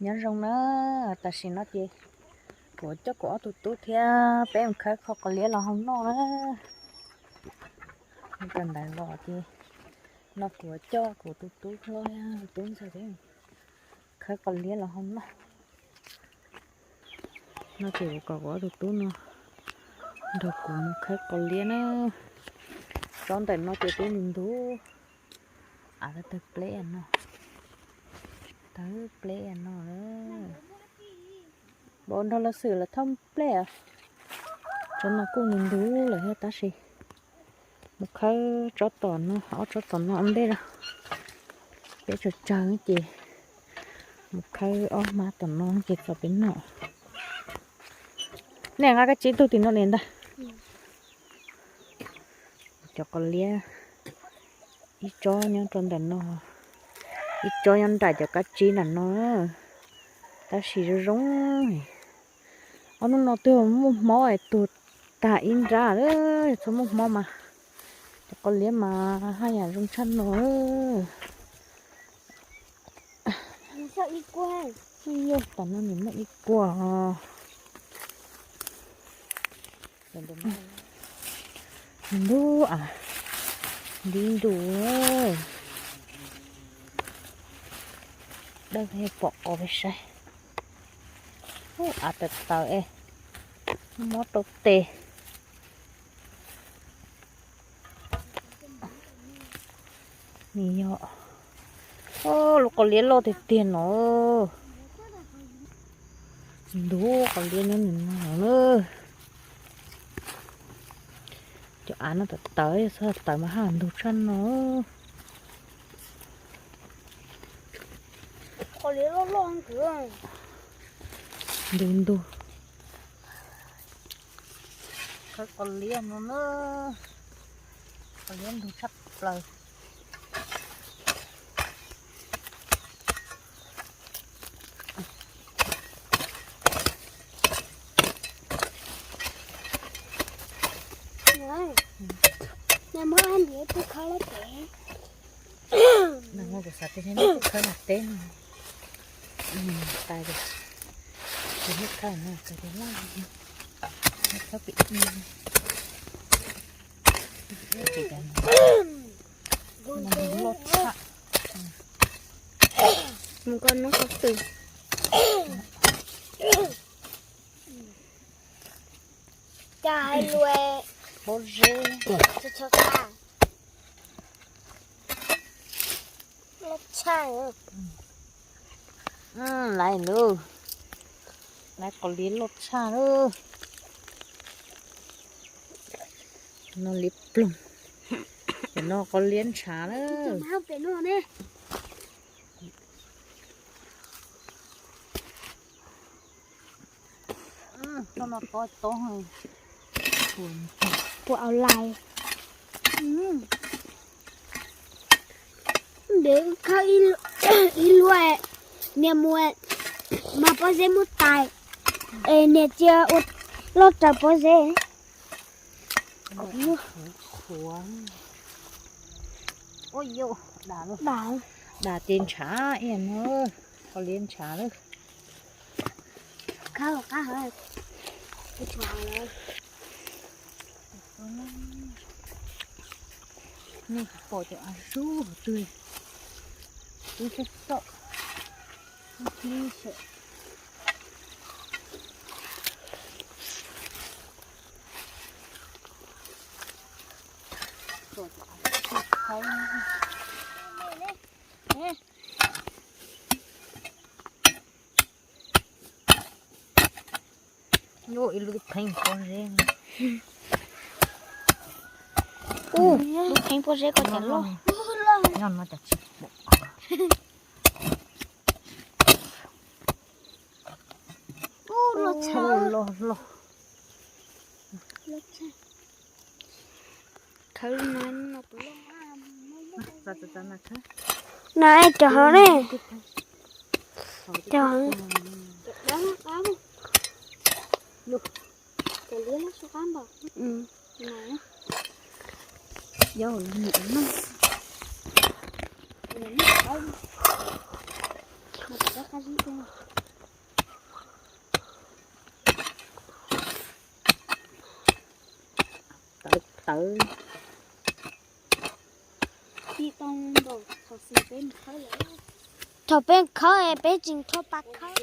Nyob zoo na, tam sim no ces kuv coj kuv ob tug tub thiab peb mus khawb qhov liab los hau noj na. Mus rau ntawd los ces no kuv coj kuv tus tub hlob, tub ntxawg thiab khawb qhov liab los hau noj. No ces kuv kom kuv ob tug tub no nrog kuv mus khawb qhov liab na. Tsob ntawm no ces twb ntug ntug, av tawg pleb no, tawg pleb no. Npaum nrog los xwm los thauj pleb os. Tsob no kuj ntug ntug lawm thiab tab sis mus khawb tsob tom no, ob tsob tom no ua ntej los. Peb tsawg tsawg ces mus khawb ob hmab tom no ces txog peb noj. Nej nqa kab tsib tug tim no ne ntag. Cov qos liab, ib tsob nyob rau ntawm no, ib tsob nyob nram cov kab tsib nram no, tab sis zoo zoo. Ob hnub no twb muaj hmob es tuag tag ib nrab lawm, txhob muaj hmob mas cov qos liab mas haj yam zoo tshaj no. Yog tas no nws muaj ib kua. Ntub, ntub, nti ntus. Dawb pom qos peb saib. Av tawv tawv es mob rau tes. Nws yog lub qos liab loj tiag tiag no. Ntub, qos liab nyob nws no na. Cov av no tawv tawv, yog txhob tawv mas haj ntug tshaj no. Qos liab loj loj ntug ntug. Khawb qos liab no na, qos liab ntug tshaj plaws. Nws muab ntiav tus khawb los teb. Nws muab kuv xav tias nws kuj khawb ntiav teb no. Tas ces kuv muab khawb no, tas ces laj, khawb pem ib. Loj tshaj. Mus koj nub qhov twg? Cas hais lus pob zeb, loj tshaj. Laiv lub, laiv qos liab loj tshaj lub. No liab ploog, no qos liab ntshav lawm. Ua au lais. Ntev khawb ib lub, niag mus mas pob zeb muab tais, es niag cia ua loj raws pob zeb. Dam, dam ces ntshav ib yam no, qos liab ntshav lawm. Khawb qab hawv, nej pom cov av zub hauv twg, ub txhob txom, ub tib sawm. Yuav ib lub pheeb pob zeb. Ub, lub pheeb pob zeb ko cas loj. Nyob no cas tsis pom. Ub, loj tshaj. Loj, loj. Khawb no, na cov hauv ne. Cov hauv. Tawv tawv. Thaum peb khawb es peb tsis tshua pa khawb.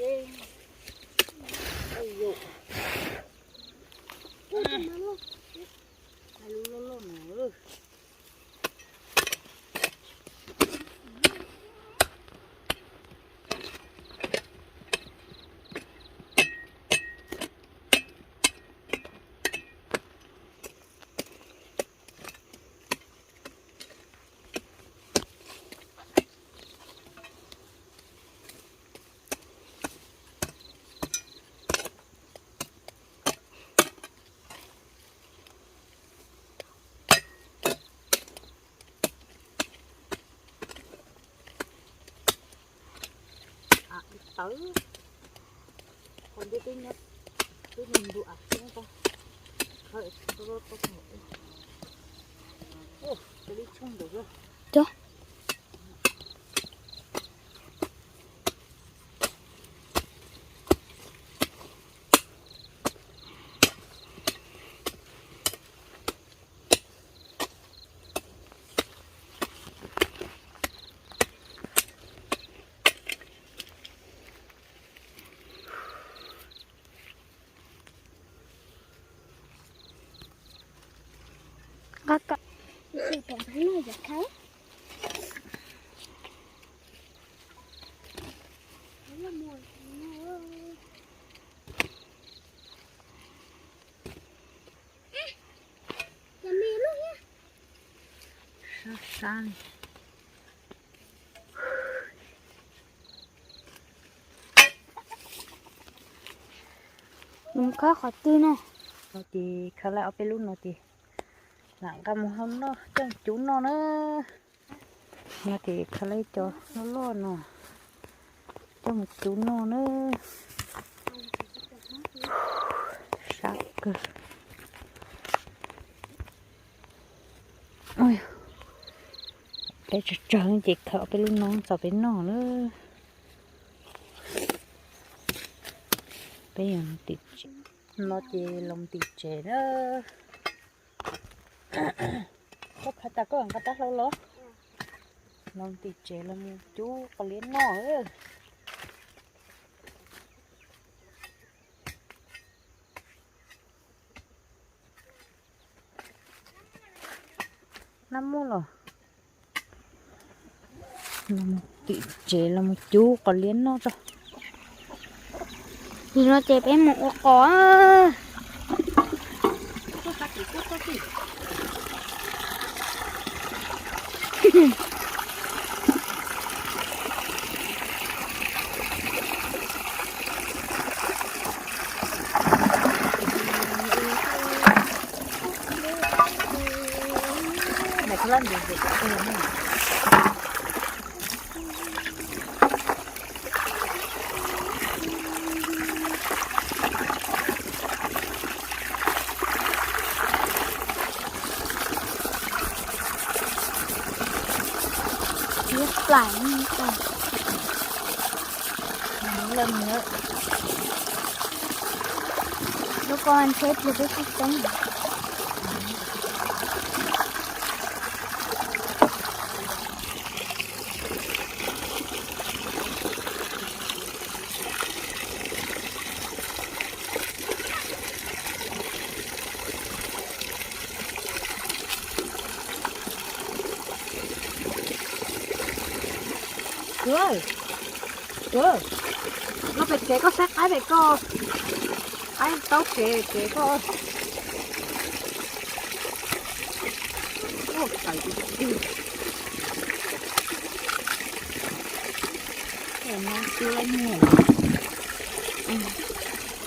Tawv, qhov ntawd twb nyob, twb nyob ntu av xwb. Cov. Sab sab li. Mus khawb qhov twg no? No ces khawb laib ob peb lub no ces lam nqa mus hau noj coj cub noj na. No ces khawb laib cov loj loj no coj mus cub noj na. Sab kawg. Peb tsawg tsawg ces khawb ob peb lub no txog peb noj na. Peb yog tim tsev, no ces los tim tsev na. Koj khawb tas koj nqa rab hlau los. Los tim tsev los mus cub qos liab noj. Nab muaj los, los tim tsev los mus cub qos liab noj tso. Nim no ces peb mus ua qos. Ib plaim lub ko ntshe pliag peb tsis txeeb. Tuav, tuav, no pem tsev koj saib qaib pem koj, qaib taub tsev tsev koj.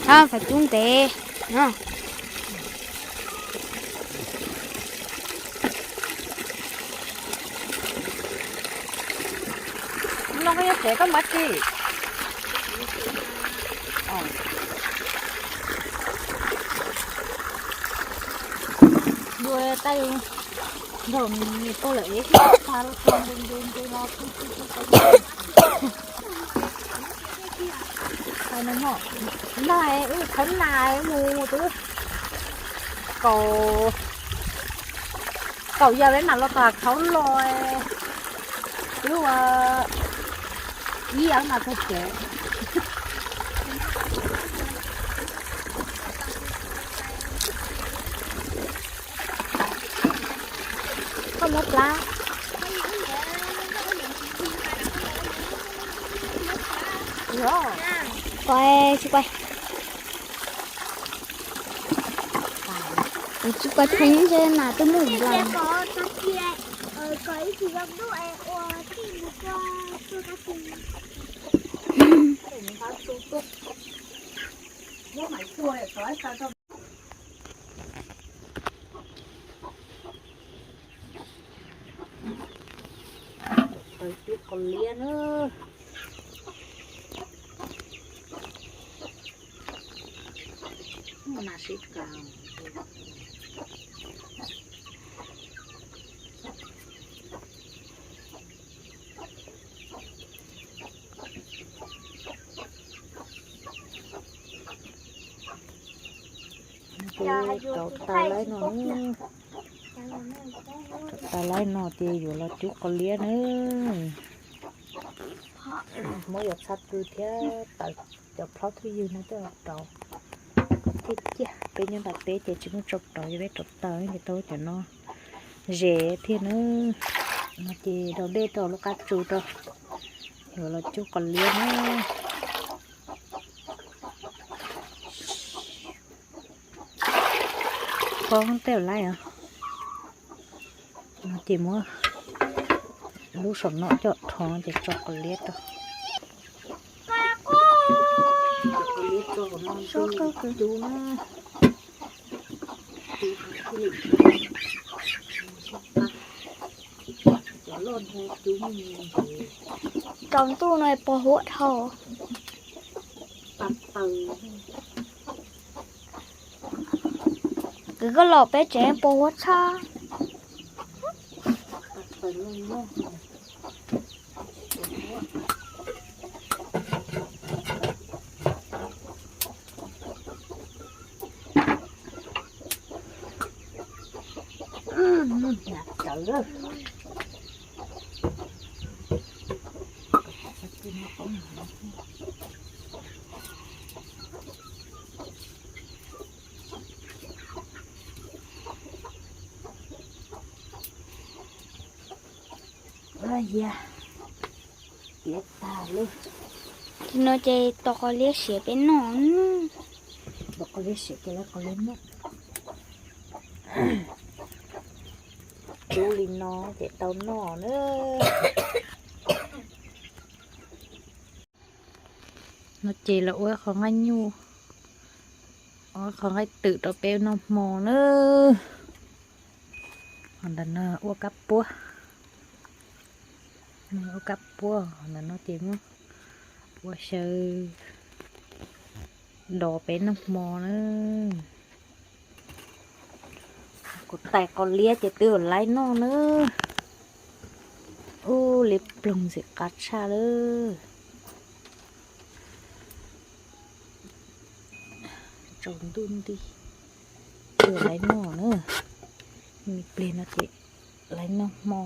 Thab fais cub ntev no. Los koj yuav tsev koj npaj tsi. Dua tais nrog nws tau lawm es tha los tau ntu ntu ntu no. Nag wb khawb nag mus twb kaum, kaum yam peb mam los tom khawb los, twb ua ib yam mas tag kev. Koj muab plab. Quay, tsis quay. Tsis quay pheej ntshe mas twb muaj nplas. Taws cub qos liab na. Nas sib kas. Rau taws laib no, rau taws laib no ces yuav los cub qos liab na. Muab yuav txhab kws thiab taws cov plhaub thwj ywg no coj los rauv kom thiaj ciaj. Peb nyob nram teb ces tsis muaj tsau rauv, yog peb rauv taws ces tau cov no zes thiab na. No ces rau dej rau lub qab tsu rau, yuav los cub qos liab na. Poob tej laib os. No ces muab lub saum no coj rho ces tso qos liab rau. Cov liab tso no cub na. Tsaus ntuj no pos huab dhau. Kwv koj los peb tsev pos huab tshaj. Tiav tag li. Tim no ces tos qos liab siav peb noj. Tos qos liab siav ces lawv qos liab noj. Cub li no ces tau noj na. No ces lawv ua qhov nqaij nyuj, ua qhov nqaij twm rau peb noj hmo na. Ho ntawm no ua kab puab, ua kab puab, ho ntawm no ces muab ua xyaw dos peb noj hmo na. Kuv tais qos liab ces twb laib noj na. Ub, liab ploog ntxim qab tshaj lawm. Tsaus ntuj nti, twb laib noj na. Me pliag no ces laib noj hmo,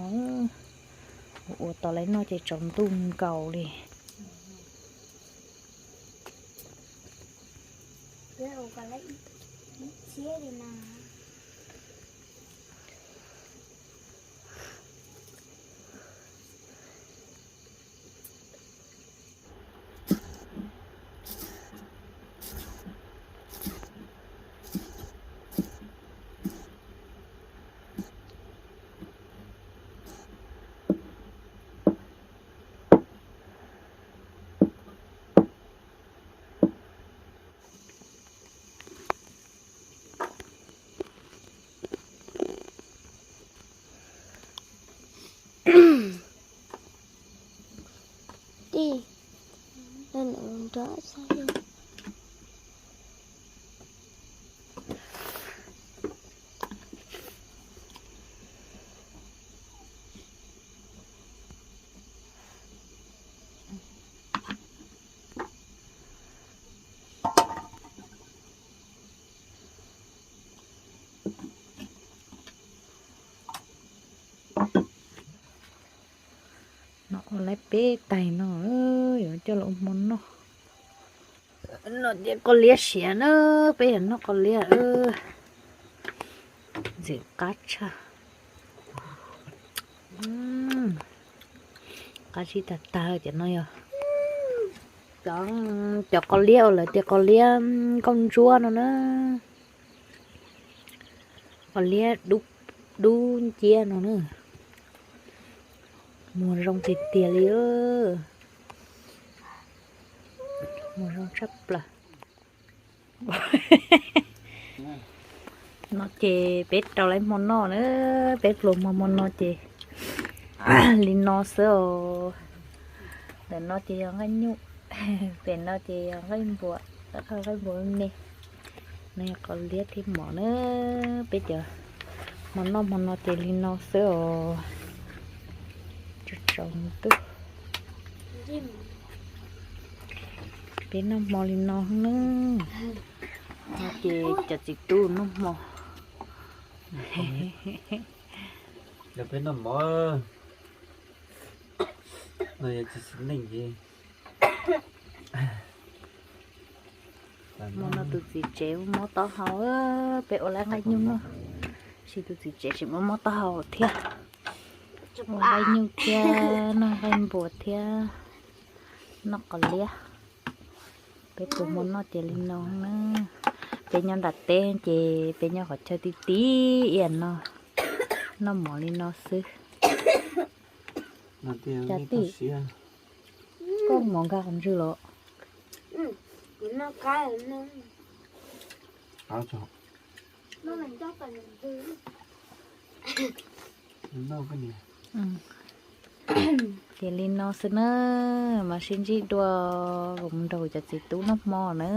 ua tos laib noj ces tsaus ntuj nkaus li. Tij, nrog xab li. Ua lawm peb tais no, yuav coj los ua hmo noj. No ces koj liab siav na, peb yuav noj koj liab. Ntxim qab tshaj. Qab zib tag tag. Cov no yog cov, cov koj liab uas lawv tias koj liab nkauj ntsuab no na. Koj liab dub nciab no na. Muag zoo tiag tiag li. Muag zoo tshaj plaws. No ces peb rau lawv hmo noj na, peb pluas hmo hmo no ces li no xwb os. Ntawm no ces yog nqaij nyuj, pem no ces yog nqaij npuas, nqaij npuas me me. No yog koj liab thiab mov na, peb cov hmo noj hmo no ces li no xwb os. Tsaus tsaus ntuj. Peb noj hmo li no na. No ces cov txiv tub noj hmo. Yog peb noj mov no yog tsis xis neej ces hmo no tus txiv tsev muab mob taub hau, peb ua lawv nqaij nyuj noj, sis tus txiv tsev tsis muab mob taub hau thiab. Ua nqaij nyuj thiab noj nqaij npuas thiab noj koj liab. Peb tus hmo noj ces li no na. Peb nyob nram teb ces peb nyob qhov chaw ti ti iam no, noj mov li no xwb. Cas tij, koj mov nkag qhov ntswg los? Ces li no xwb na, mas sib ntsib dua, kuv mus nrog kuv cov txiv tub noj hmo na.